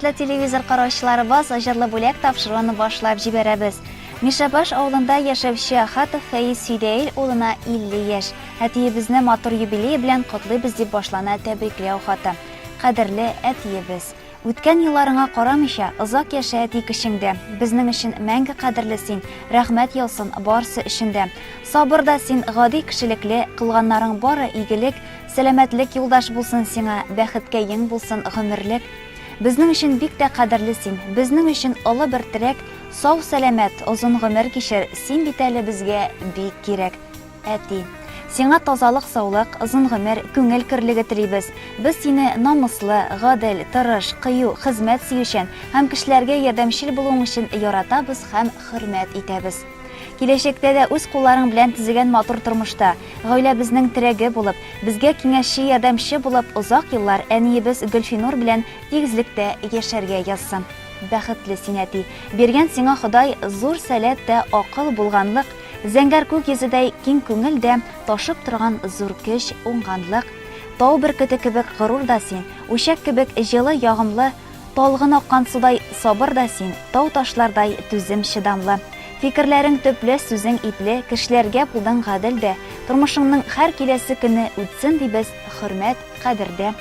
Хөрмәтле телевизор караучыларыбыз, җырлы бүләк тапшыруын башлап җибәрәбез. Мишәбаш авылында яшәүче Ахатов Фәиз Фидәил улына 50 яшь. Әтиебезне матур юбилее белән котлыйбыз дип башлана тәбрикләү хаты. Кадерле әтиебез! Үткән елларыңа карамыйча, озак яшә әти көчеңдә. Безнең өчен мәңге кадерле син, рәхмәт яусын барсы өчен дә. Сабыр да син, гади кешелекле, кылганнарың бары игелек, сәламәтлек юлдаш булсын сиңа, бәхеткәең булсын гомерлек. Безнең өчен бик тә кадерле син, безнең өчен олы бер терәк, сау-сәламәт, озын гомер кичер, син бит әле безгә бик кирәк. Әти. Сиңа тазалык-саулык, озын гомер, күңел көрлеге телибез. Без сине намуслы, гадел, тырыш, кыю, хезмәт сөючән һәм кешеләргә ярдәмчел булуың өчен яратабыз һәм хөрмәт итәбез. Киләчәктә дә үз кулларың белән төзегән матур тормышта, гаиләбезнең терәге булып, безгә киңәшче-ярдәмче булып озак еллар әниебез Гөлфинур белән тигезлектә яшәргә язсын. Бәхетле син, әти. Биргән сиңа Ходай зур сәләт тә акыл, булганлык, Зәңгәр күк йөзедәй киң күңел дә, Ташып торган зур көч, уңганлык. Тау бөркете кебек горур да син, Учак кебек җылы, ягымлы, Талгын аккан судай сабыр да син, Тау-ташлардай түзем-чыдамлы. Фикерләрең төпле, сүзең ипле, Кешеләргә булдың гадел дә. Тормышыңның һәр киләсе көне Үтсен дибез хөрмәт, кадердә.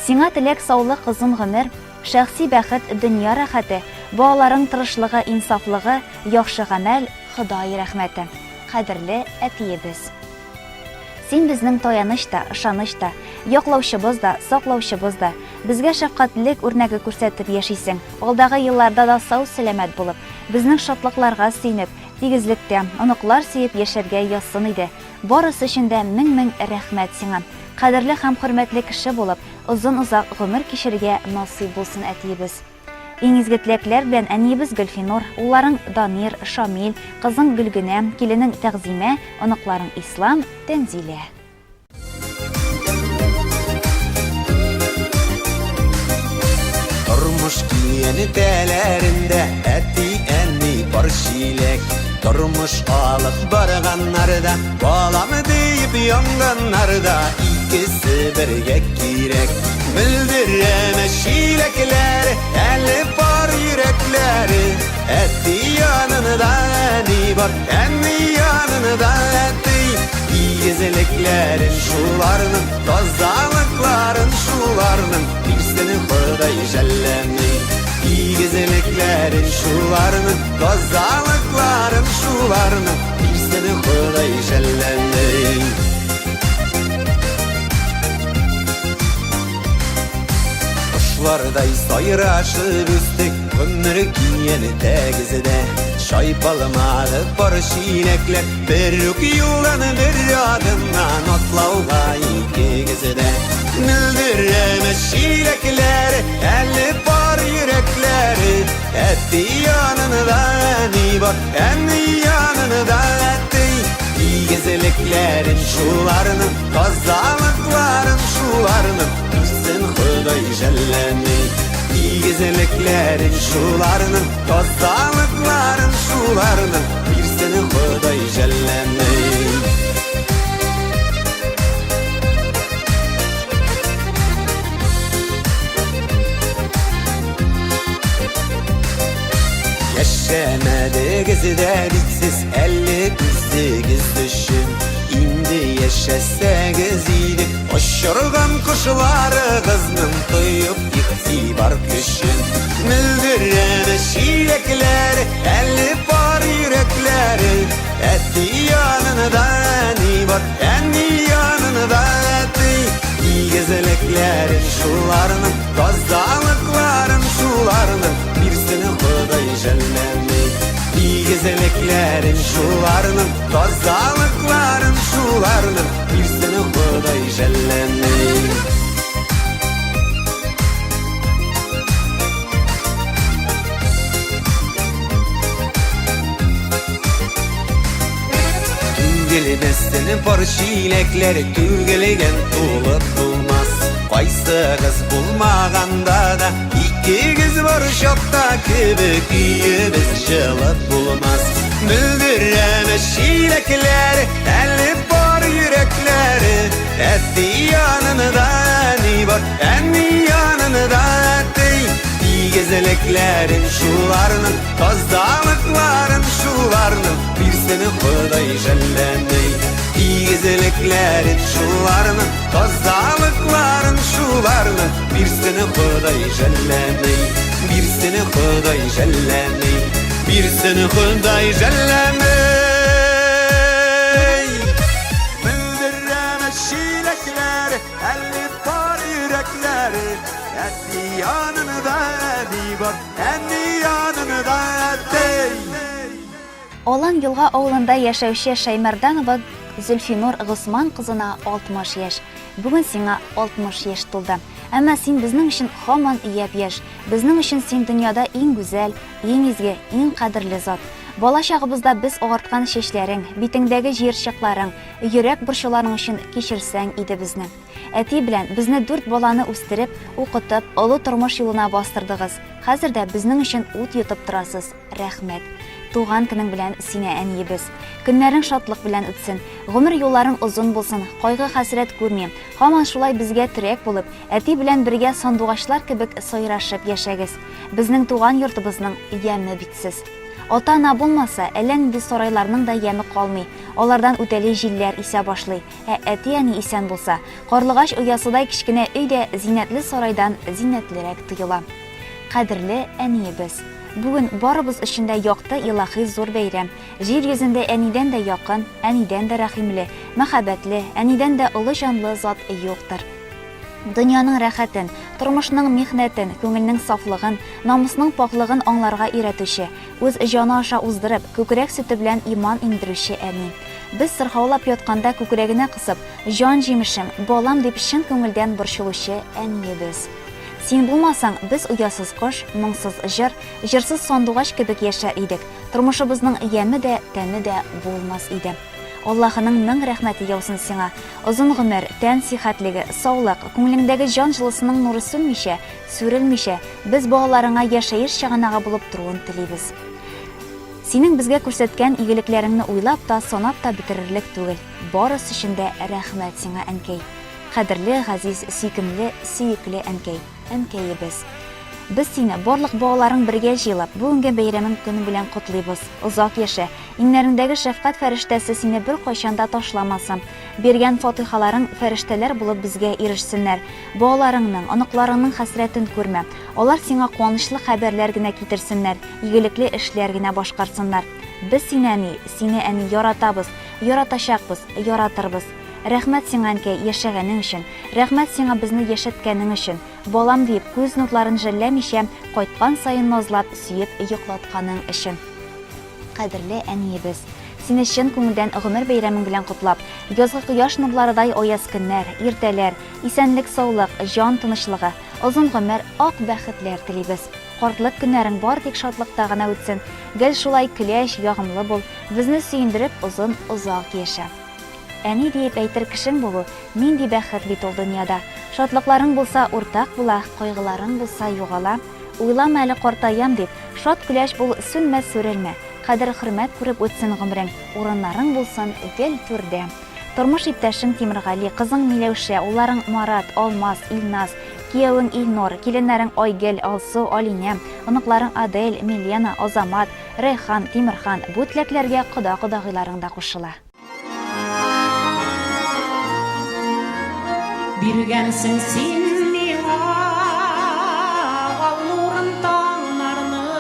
Сиңа теләк саулык, озын гомер, Шәхси бәхет, дөнья рәхәте, Балаларың тырышлыгы, инсафлыгы, Яхшы гамәл, Ходай рәхмәте. Кадерле әтиебез! Син безнең таяныч та, ышаныч та, яклаучыбыз да, саклаучыбыз да. Безгә шәфкатьлелек үрнәге күрсәтеп яшисең. Алдагы елларда да сау-сәламәт булып, безнең шатлыкларга сөенеп, тигезлектә, оныклар сөеп яшәргә язсын иде. Барысы өчен дә мең-мең рәхмәт сиңа. Кадерле һәм хөрмәтле кеше булып, озын-озак гомер кичерергә насыйп булсын, әтиебез. Иң изге теләкләр белән әниебез Гөлфинур, улларың Дамир, Шамил, кызың Гөлгенә, киленең Тәгъзимә, оныкларың Ислам, Тәнзилә. Тормыш киянтәләрендә әти-әни бар чиләк. Тормыш алып барганнарда, балам диеп янганнарда икесе бергә кирәк. Мөлдерәмә чиләкләр, әле пар йөрәкләре. Әти янында әни бар, әни янында әти. Игезлекләрен шуларның, тазалыкларын шуларның, бирсен Ходай жәлләми. Игезлекләрен шуларның, тазалыкларын шуларның, бирсен Ходай жәлләми. Кошлардай сайрашып үстек, гомер киен тәгездә. Чайпалмады пар чиләкләр, бер үк юлдан бер адымнан атлауга икегездә. Мөлдерәмә чиләкләр, әле пар йөрәкләре. Әти янында әни бар, әни янында әти. Игезлекләрен шуларның, тазалыкларын шуларның, бирсен Ходай жәлләми. Игезлекләрен шуларның, тазалыкларын шуларның, бирсен Ходай жәлләми. Яшәмәдегез дә бит сез әле үзегез өчен. Инде яшәсәгез иде, очырган кошларыгызның тоеп игътибар көчен. Мөлдерәмә чиләкләре, әле пар йөрәкләре. Әти янында әни бар, әни янында әти. Игезлекләрен шуларның, тазалыкларын шуларның, бирсен Ходай жәлләми. Игезлекләрен шуларның, тазалыкларын шуларның, бирсен Ходай жәлләми. Түгелмәсен пар чиләкләр, түгелгән тулып булмас. Кайсыгыз булмаганда да, икегез бар чакта кебек өебез җылып булмас. Мөлдерәмә чиләкләр, әле бар йөрәкләре. Әти янында әни бар, әни янында әти. Игезлек Игезлекләрен шуларның, тазалыкларын шуларның бирсен Ходай жәлләмәй. Игезлекләрен шуларның, тазалыкларын шуларның бирсен Ходай жәлләмәй. Бирсен Ходай жәлләмәй. Бирсен Ходай жәлләмәй. Мөлдерәмә чиләкләре, әле бар йөрәкләре, әти янында әни бар, әни янында әти. Алан Елга авылында яшәүче Шәймәрданова Зөлфинур Госман кызына 60 яшь. Бүген сиңа 60 яшь тулды. Әмма син безнең өчен һаман япь-яшь. Безнең өчен син дөньяда иң гүзәл, иң изге, иң кадерле зат. Бала чагыбызда без агарткан чәчләрең, битеңдәге җыерчыкларың, йөрәк борчуларың өчен кичерсәң иде безне. Әти белән безне дүрт баланы үстереп, укытып, олы тормыш юлына бастырдыгыз. Хәзер дә безнең өчен ут йотып торасыз. Рәхмәт. Туган көнең белән сине, әниебез. Көннәрең шатлык белән үтсен. Гомер юлларың озын булсын, кайгы-хәсрәт күрми. Һаман шулай безгә терәк булып, әти белән бергә сандугачлар кебек сайрашып яшәгез. Безнең туган йортыбызның яме бит сез. Ата-ана булмаса, әллә нинди сарайларның да яме калмый, алардан үтәли җилләр исә башлый. Ә әти-әни исән булса, карлыгач оясыдай кечкенә өй дә зиннәтле сарайдан зиннәтлерәк тоела. Кадерле әниебез! Бүген барыбыз өчен дә якты, илаһи зур бәйрәм. Җир йөзендә әнидән дә якын, әнидән дә рәхимле, мәхәббәтле, әнидән дә олы җанлы зат юктыр. Дөньяның рәхәтен, тормышның михнәтен, күңелнең сафлыгын, намусның пакьлыгын аңларга өйрәтүче, үз җаны аша уздырып, күкрәк сөте белән иман иңдерүче әни. Без сырхаулап ятканда күкрәгенә кысып, җан җимешем, балам дип чын күңелдән борчылучы әниебез. Син булмасаң, без оясыз кош, моңсыз җыр, җырсыз сандугач кебек яшәр идек, тормышыбызның яме дә, тәме дә булмас иде. Аллаһының мең рәхмәте яусын сиңа. Озын гомер, тән сихәтлеге, саулык, күңелеңдәге җан җылысының нуры сүнмичә, сүрелмичә, без балаларыңа яшәеш чыганагы булып торуын телибез. Синең безгә күрсәткән игелекләреңне уйлап та, санап та бетерерлек түгел. Барысы өчен дә рәхмәт сиңа, әнкәй. Кадерле, газиз, сөйкемле, сөекле әнкәй, әнкәебез. Без сине, барлык балаларың бергә җыелып, бүгенге бәйрәмең көне белән котлыйбыз. Озак яшә! Иңнәреңдәге шәфкать фәрештәсе сине беркайчан да ташламасын. Биргән фатыйхаларың фәрештәләр булып безгә ирешсеннәр. Балаларыңның, оныкларыңның хәсрәтен күрмә. Алар сиңа куанычлы хәбәрләр генә китерсеннәр, игелекле эшләр генә башкарсыннар. Без сине, әни, сине, әни, яратабыз, яратачакбыз, яратырбыз. Рәхмәт сиңа, әнкәй, яшәгәнең өчен. Рәхмәт сиңа безне яшәткәнең өчен. Балам диеп, күз нурларын жәлләмичә, кайткан саен назлап, сөеп йоклатканың өчен. Кадерле әниебез! Сине чын күңелдән гомер бәйрәмең белән котлап, язгы кояш нурларыдай аяз көннәр, иртәләр, исәнлек-саулык, җан тынычлыгы, озын гомер, ак бәхетләр телибез. Картлык көннәрең бары тик шатлыкта гына үтсен. Гел шулай көләч, ягымлы бул, безне сөендереп озын озак яшә. Әни диеп әйтер кешең булу, нинди бәхет бит ул дөньяда. Шатлыкларың булса, уртак була, кайгыларың булса, югала. Уйлама әле картаям дип, шат көләч бул, сүнмә, сүрелмә. Кадер-хөрмәт күреп үтсен гомрең, урыннарың булсын гел түрдә. Тормыш иптәшең Тимергали, кызың Миләүшә, улларың Марат, Алмаз, Илназ, киявең Илнур, киленнәрең Айгөл, Алсу, Алинә, оныкларың Адель, Милена, Азамат, Рәйхан, Тимерхан, бу теләкләргә кода-кодагыйларың да кушыла. Биргәнсең син миңа ал нурын таңнарның,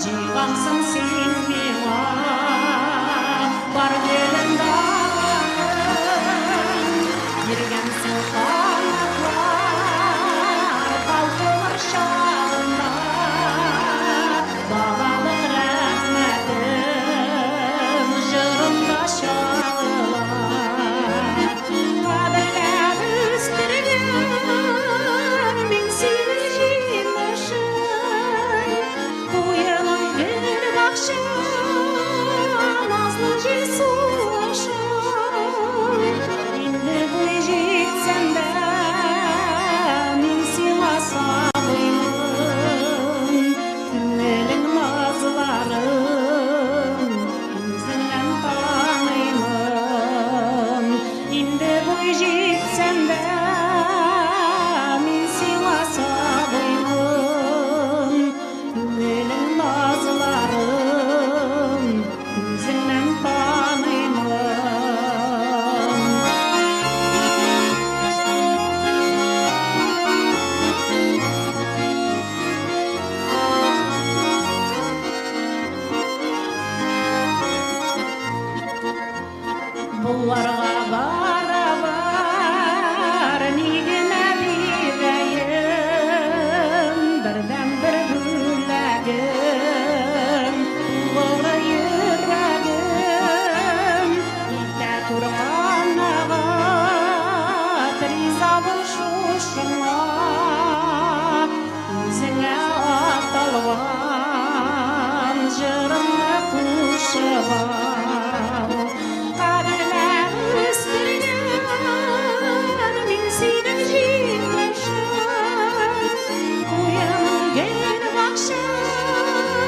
Җыйгансың син миңа бар гөлен даланың. Биргәнсең канатлар калкулыр чагында, Бабалык рәхмәтем җырымда чагыла. Кадерләп үстереп. Болларга барабар ни генә бирәем, бердәнбер бүләгем, тугры йөрәгем, итә күр канәгать, риза бул шушыңа, үзеңә аталган җырымны кушып ал. Кадерләп үстергән мин синең җимешең, куен гөл бакчаң,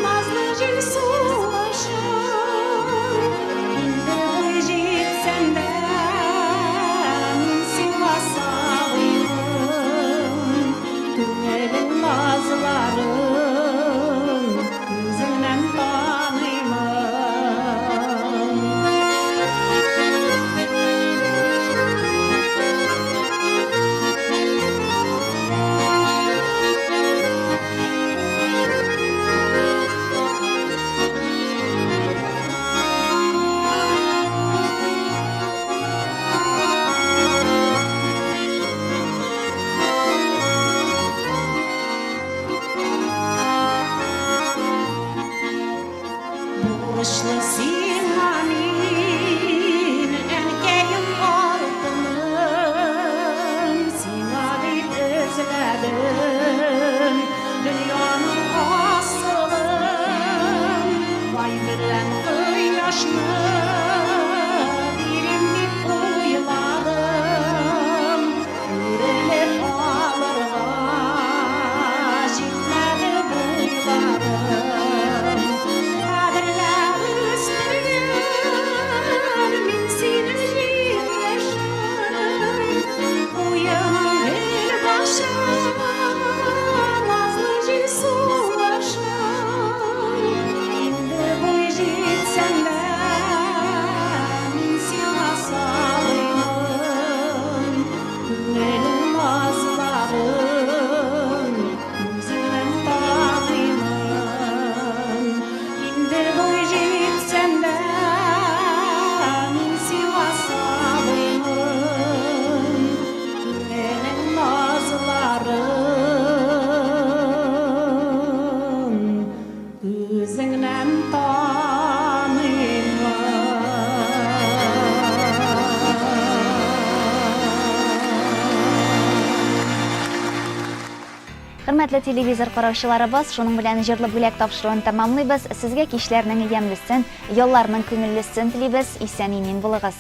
назлы җил сулышың. Инде буй җитсәң дә, мин сиңа сабыймын. Күңелең назларын үзеңнән таныймын. Бурычлы сиңа мин, әнкәем алтыным, сиңа дип эзләдем дөньяның асылын. Ай белән кояшны бирим дип уйладым, үрелеп алырга җитмәде буйларым. Кадерләп үстергән мин синең җимешең, куен гөл бакчаң, назлы җил сулышың. Инде буй җитсәң дә, мин сиңа сабыймын. Күңелең назларын үзеңнән таныймын. Инде буй җитсәң дә, мин сиңа сабыймын. Күңелең назларын үзеңнән таныймын. Хөрмәтле телевизор караучыларыбыз, шуның белән җырлы бүләк тапшыруын тәмамлыйбыз. Сезгә кичләрнең ямьлесен, ялларның күңеллесен телибез. Исән-имин булыгыз.